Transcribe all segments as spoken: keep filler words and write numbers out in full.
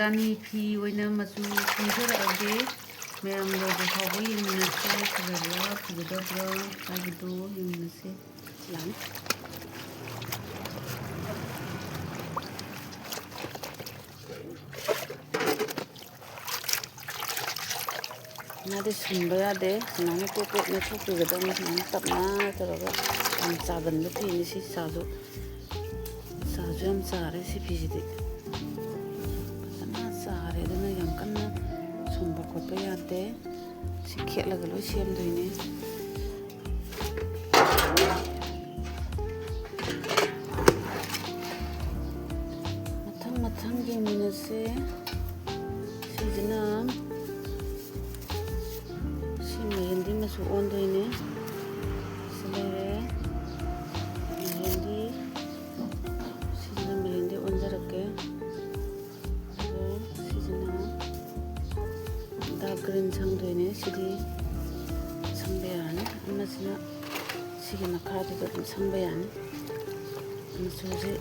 ꯔꯥꯅꯤ ꯐꯤ ꯑꯣꯏꯅ ꯃꯆꯨ ꯁꯪꯖꯔꯛꯑꯒꯦ꯫ ꯃꯌꯥꯝ ꯂꯣꯏꯕ ꯐꯥꯎꯕ ꯌꯦꯡꯃꯤꯟꯅꯁꯦ꯫ ꯐꯖꯕ꯭ꯔꯥ, ꯐꯖꯗꯕ꯭ꯔꯥ ꯍꯥꯏꯕꯗꯨ ꯌꯦꯡꯃꯤꯟꯅꯁꯦ꯫ ꯂꯥꯛꯑꯅꯤ꯫ ꯃꯥꯗꯤ ꯁꯨꯝꯕ ꯌꯥꯗꯦ꯫ ꯁꯨꯃꯥꯏꯅ ꯇꯦꯛ ꯇꯦꯛ ꯃꯦꯠꯊꯣꯛꯄꯤꯒꯗꯕꯅꯤ꯫ ꯁꯨꯃꯥꯏꯅ ꯇꯞꯅ ꯇꯧꯔꯒ꯫ ꯌꯥꯝ ꯆꯥꯒꯟꯕ ꯐꯤꯅꯤ ꯁꯤ꯫ ꯆꯥꯁꯨ, ꯆꯥꯁꯨ ꯌꯥꯝ ꯆꯥꯔꯦ ꯁꯤ ꯐꯤꯁꯤꯗꯤ꯫ ꯐꯖꯅ ꯆꯥꯔꯦ꯫ ꯑꯗꯨꯅ ꯌꯥꯝ ꯀꯟꯅ ꯁꯨꯝꯕ ꯈꯣꯠꯄ ꯌꯥꯗꯦ꯫ ꯁꯤ ꯈꯦꯠꯂꯒ ꯂꯣꯏ ꯁꯦꯝꯗꯣꯏꯅꯦ꯫ ꯃꯊꯪ ꯃꯊꯪ ꯌꯦꯡꯃꯤꯟꯅꯁꯦ꯫ ꯁꯤꯁꯤꯅ, ꯁꯤ ꯃꯦꯍꯦꯟꯗꯤ ꯃꯆꯨ ꯑꯣꯟꯗꯣꯏꯅꯦ꯫ ꯁꯤ ꯂꯩꯔꯦ ꯃꯦꯍꯦꯟꯗꯤ꯫ ꯁꯤꯁꯤꯅ ꯃꯦꯍꯦꯟꯗꯤ ꯑꯣꯟꯖꯔꯛꯀꯦ꯫ ꯑꯗꯨꯒ ꯁꯤꯁꯤꯅ dark green ꯁꯪꯗꯣꯏꯅꯦ꯫ ꯁꯤꯗꯤ ꯁꯪꯕ ꯌꯥꯔꯅꯤ꯫ ꯑꯃꯁꯤꯅ ꯁꯤꯒꯤ ꯃꯈꯥꯗꯨꯗ ꯑꯗꯨꯝ ꯁꯪꯕ ꯌꯥꯅꯤ꯫ ꯃꯆꯨꯁꯦ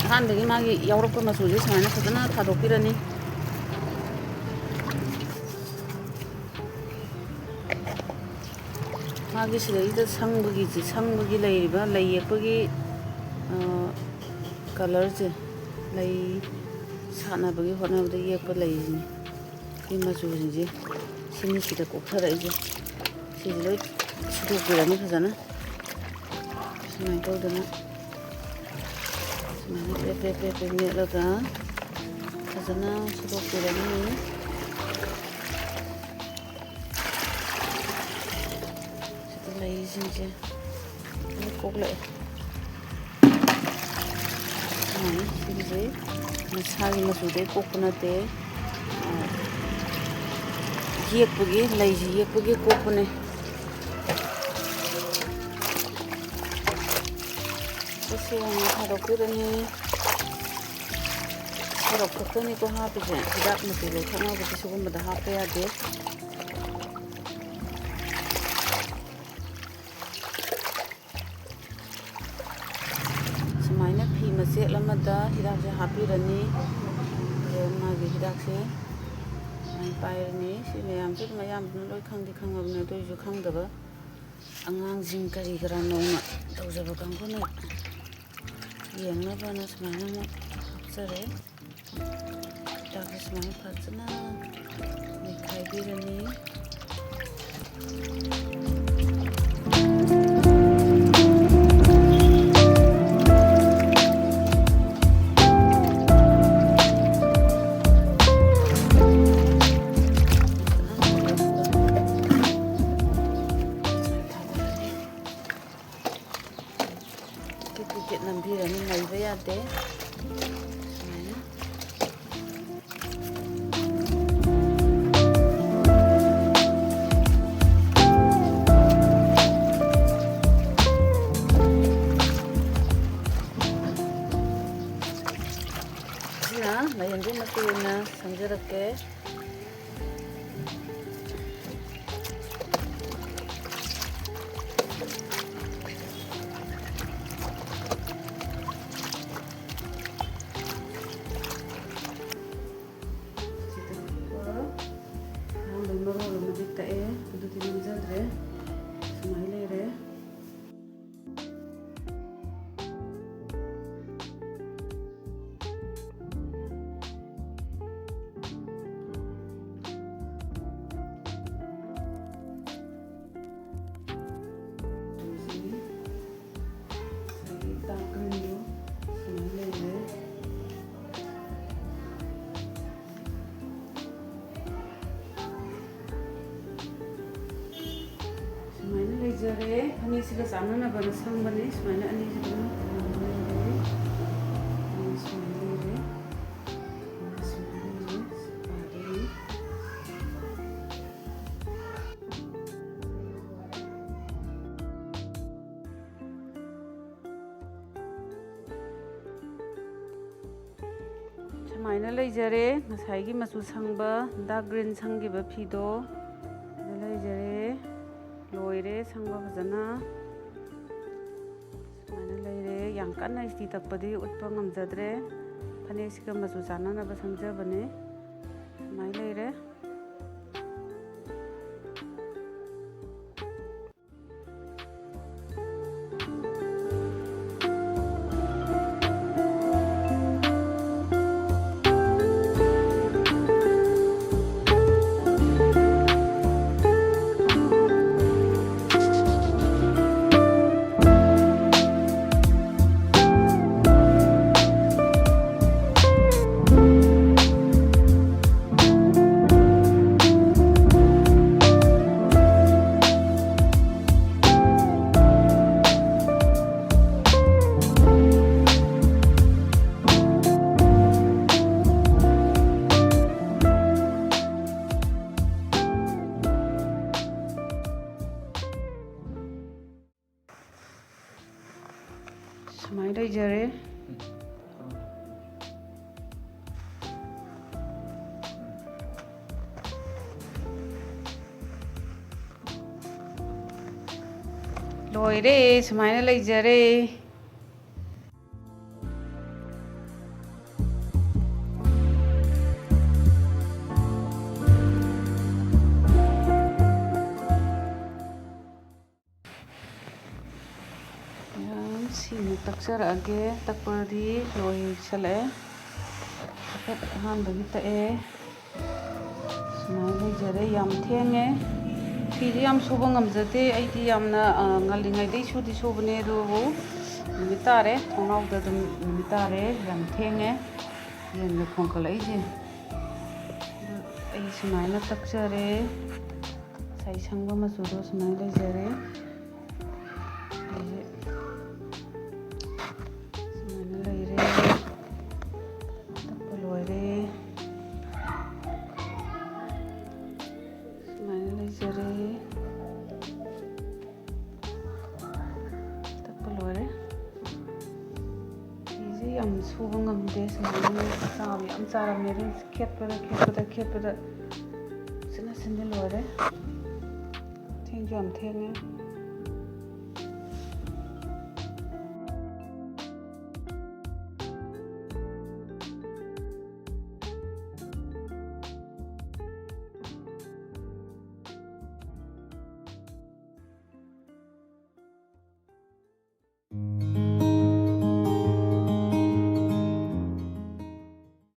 ꯑꯍꯥꯟꯕꯒꯤ ꯃꯥꯒꯤ ꯌꯥꯎꯔꯛꯄ ꯃꯆꯨꯁꯦ ꯁꯨꯃꯥꯏꯅ ꯐꯖꯅ ꯊꯥꯗꯣꯛꯄꯤꯔꯅꯤ꯫ ꯃꯥꯒꯤ ꯁꯤꯗꯩꯗ ꯁꯪꯕꯒꯤ, ꯁꯪꯕꯒꯤ ꯂꯩꯔꯤꯕ ꯂꯩ ꯌꯦꯛꯄꯒꯤ, ꯑ, colourꯁꯦ, ꯂꯩ ꯁꯥꯠꯅꯕꯒꯤ ꯍꯣꯠꯅꯕꯗ ꯌꯦꯛꯄ ꯂꯩꯁꯤꯅꯤ꯫ ꯁꯤ ꯃꯆꯨꯁꯤꯡꯁꯦ, ꯁꯤꯅꯤ ꯁꯤꯗ ꯀꯣꯛꯊꯔꯛꯏꯁꯦ꯫ ꯁꯤꯁꯦ ꯂꯣꯏ ꯁꯨꯗꯣꯛꯄꯤꯔꯅꯤ ꯐꯖꯅ꯫ ꯁꯨꯃꯥꯏꯅ ꯇꯧꯗꯅ, ꯁꯨꯃꯥꯏꯅ ꯄꯦꯠ ꯄꯦꯠ ꯄꯦꯠ ꯄꯦꯠ ꯃꯦꯠꯂꯒ ꯐꯖꯅ ꯁꯨꯗꯣꯛꯄꯤꯔꯅꯤ꯫ ꯁꯤꯗ ꯂꯩꯁꯤꯡꯁꯦ ꯂꯣꯏ ꯀꯣꯛꯂꯛꯑꯦ꯫ ꯁꯨꯃꯥꯏꯅ ꯁꯤꯒꯤꯁꯦ ꯃꯁꯥꯒꯤ ꯃꯆꯨꯗꯩ ꯀꯣꯛꯄ ꯅꯠꯇꯦ, ꯌꯦꯛꯄꯒꯤ, ꯂꯩꯁꯤ ꯌꯦꯛꯄꯒꯤ ꯀꯣꯛꯄꯅꯦ꯫ ꯁꯤ ꯑꯣꯏꯅ ꯊꯥꯗꯣꯛꯄꯤꯔꯅꯤ꯫ ꯃꯣꯔꯣꯛ ꯈꯛꯇꯅꯤꯀꯣ ꯍꯥꯞꯄꯤꯁꯦ, ꯍꯤꯗꯥꯛ ꯃꯆꯨ ꯂꯧꯊꯣꯛꯅꯕꯗꯤ ꯁꯤꯒꯨꯝꯕꯗ ꯍꯥꯞꯄ ꯌꯥꯗꯦ꯫ ꯁꯨꯃꯥꯏꯅ ꯐꯤ ꯃꯆꯦꯠ ꯑꯃꯗ ꯍꯤꯗꯥꯛꯁꯦ ꯍꯥꯞꯄꯤꯔꯅꯤ꯫ ꯑꯗꯣ ꯃꯥꯒꯤ ꯍꯤꯗꯥꯛꯁꯦ ꯁꯨꯃꯥꯏꯅ ꯄꯥꯏꯔꯅꯤ꯫ ꯁꯤ ꯃꯌꯥꯝꯁꯦ ꯑꯗꯨꯝ ꯑꯌꯥꯝꯕꯅ ꯂꯣꯏ ꯈꯪꯗꯤ ꯈꯪꯉꯕꯅꯦ, ꯑꯗꯨ ꯑꯣꯏꯔꯁꯨ ꯈꯪꯗꯕ ꯑꯉꯥꯡꯁꯤꯡ ꯀꯔꯤ ꯀꯔꯥ ꯅꯧꯅ ꯇꯧꯖꯕ ꯀꯥꯡꯕꯨꯅ ꯌꯦꯡꯅꯕꯅ ꯁꯨꯃꯥꯏꯅ ꯑꯃꯨꯛ ꯍꯥꯞꯆꯔꯦ꯫ ꯍꯤꯗꯥꯛꯁꯦ ꯁꯨꯃꯥꯏꯅ ꯐꯖꯅ ꯅꯩꯈꯥꯏꯕꯤꯔꯅꯤ꯫ ꯇꯤꯀꯦꯠ ꯇꯤꯀꯦꯠ ꯅꯝꯕꯤꯔꯅꯤ, ꯅꯩꯕ ꯌꯥꯗꯦ꯫ ꯁꯨꯃꯥꯏꯅ꯫ ꯁꯤꯅ ꯃꯌꯦꯟꯗꯨꯒꯤ ꯃꯇꯨꯡ ꯏꯟꯅ ꯁꯦꯝꯖꯔꯛꯀꯦ꯫ ꯑꯍꯥꯟꯕꯩ ꯃꯔꯣꯜ ꯑꯃꯗꯤ ꯇꯛꯑꯦ, ꯑꯗꯨꯗꯤ ꯅꯝꯖꯗ꯭ꯔꯦ꯫ ꯁꯨꯃꯥꯏꯅ ꯂꯩꯔꯦ꯫ ꯉꯁꯥꯏꯒꯤ dark greenꯗꯣ ꯁꯨꯃꯥꯏꯅ ꯂꯩꯔꯦ꯫ ꯁꯨꯃꯥꯏꯅ ꯂꯩꯖꯔꯦ꯫ ꯐꯅꯦꯛꯁꯤꯒ ꯆꯥꯟꯅꯅꯕꯅ ꯁꯪꯕꯅꯦ꯫ ꯁꯨꯃꯥꯏꯅ ꯑꯅꯤꯁꯤ ꯑꯗꯨꯝ ꯂꯩꯔꯦ꯫ ꯑꯅꯤ ꯁꯨꯃꯥꯏꯅ ꯂꯩꯔꯦ꯫ ꯑꯅꯤ ꯁꯨꯃꯥꯏꯅ ꯂꯩꯔꯦ꯫ ꯁꯤ ꯄꯥꯗꯣꯏꯅꯤ꯫ ꯁꯝ ꯁꯨꯃꯥꯏꯅ ꯂꯩꯖꯔꯦ, ꯉꯁꯥꯏꯒꯤ ꯃꯆꯨ ꯁꯪꯕ, dark green ꯁꯪꯈꯤꯕ ꯐꯤꯗꯣ ꯑꯗꯨ ꯂꯩꯖꯔꯦ꯫ ꯂꯣꯏꯔꯦ ꯁꯪꯕ ꯐꯖꯅ꯫ ꯁꯨꯃꯥꯏꯅ ꯂꯩꯔꯦ꯫ ꯌꯥꯝ ꯀꯟꯅ ꯏꯁꯇꯤ ꯇꯛꯄꯗꯤ ꯎꯠꯄ ꯉꯝꯖꯗ꯭ꯔꯦ꯫ ꯐꯅꯦꯛꯁꯤꯒ ꯃꯆꯨ ꯆꯥꯟꯅꯅꯕ ꯁꯪꯖꯕꯅꯦ꯫ ꯁꯨꯃꯥꯏꯅ ꯂꯩꯔꯦ꯫ ꯁꯨꯃꯥꯏꯅ ꯂꯩꯖꯔꯦ꯫ ꯂꯣꯏꯔꯦ, ꯁꯨꯃꯥꯏꯅ ꯂꯩꯖꯔꯦ꯫ ꯌꯥꯝ ꯁꯤꯅ ꯇꯛꯆꯔꯛꯑꯒꯦ꯫ ꯇꯛꯄꯗꯤ ꯂꯣꯏꯁꯜꯂꯛꯑꯦ꯫ ꯍꯥꯏꯐꯦꯠ ꯑꯍꯥꯟꯕꯒꯤ ꯇꯛꯑꯦ꯫ ꯁꯨꯃꯥꯏꯅ ꯂꯩꯖꯔꯦ꯫ ꯌꯥꯝ ꯊꯦꯡꯉꯦ꯫ ꯐꯤꯗꯤ ꯌꯥꯝ ꯁꯨꯕ ꯉꯝꯖꯗꯦ꯫ ꯑꯩꯗꯤ ꯌꯥꯝꯅ, ꯑ, ꯉꯜꯂꯤꯉꯩꯗꯩ ꯁꯨꯗꯤ ꯁꯨꯕꯅꯦ, ꯑꯗꯨꯕꯨ ꯅꯨꯃꯤꯠ ꯇꯥꯔꯦ꯫ ꯊꯣꯡꯅꯥꯎꯗ ꯑꯗꯨꯝ ꯅꯨꯃꯤꯠ ꯇꯥꯔꯦ꯫ ꯌꯥꯝ ꯊꯦꯡꯉꯦ꯫ ꯌꯦꯟꯒ ꯈꯣꯡꯀꯠꯂꯛꯏꯁꯦ꯫ ꯑꯗꯨ ꯑꯩ ꯁꯨꯃꯥꯏꯅ ꯇꯛꯆꯔꯦ꯫ ꯉꯁꯥꯏ ꯁꯪꯕ ꯃꯆꯨꯗꯣ ꯁꯨꯃꯥꯏꯅ ꯂꯩꯖꯔꯦ꯫ ꯑꯩꯁꯦ ꯁꯨꯃꯥꯏꯅ ꯂꯩꯔꯦ꯫ ꯇꯛꯄ ꯂꯣꯏꯔꯦ꯫ ꯁꯨꯃꯥꯏꯅ ꯂꯩꯖꯔꯦ꯫ ꯇꯛꯄ ꯂꯣꯏꯔꯦ꯫ ꯐꯤꯁꯦ ꯌꯥꯝ ꯁꯨꯕ ꯉꯝꯗꯦ꯫ ꯁꯨꯃꯥꯏꯅ ꯆꯥꯕ ꯌꯥꯝ ꯆꯥꯔꯝꯃꯦ꯫ ꯑꯗꯨꯝ ꯈꯦꯠꯄꯗ, ꯈꯦꯠꯄꯗ, ꯈꯦꯠꯄꯗ ꯁꯤꯅ ꯁꯤꯟꯗꯤ ꯂꯣꯏꯔꯦ꯫ ꯊꯦꯡꯁꯨ ꯌꯥꯝ ꯊꯦꯡꯉꯦ꯫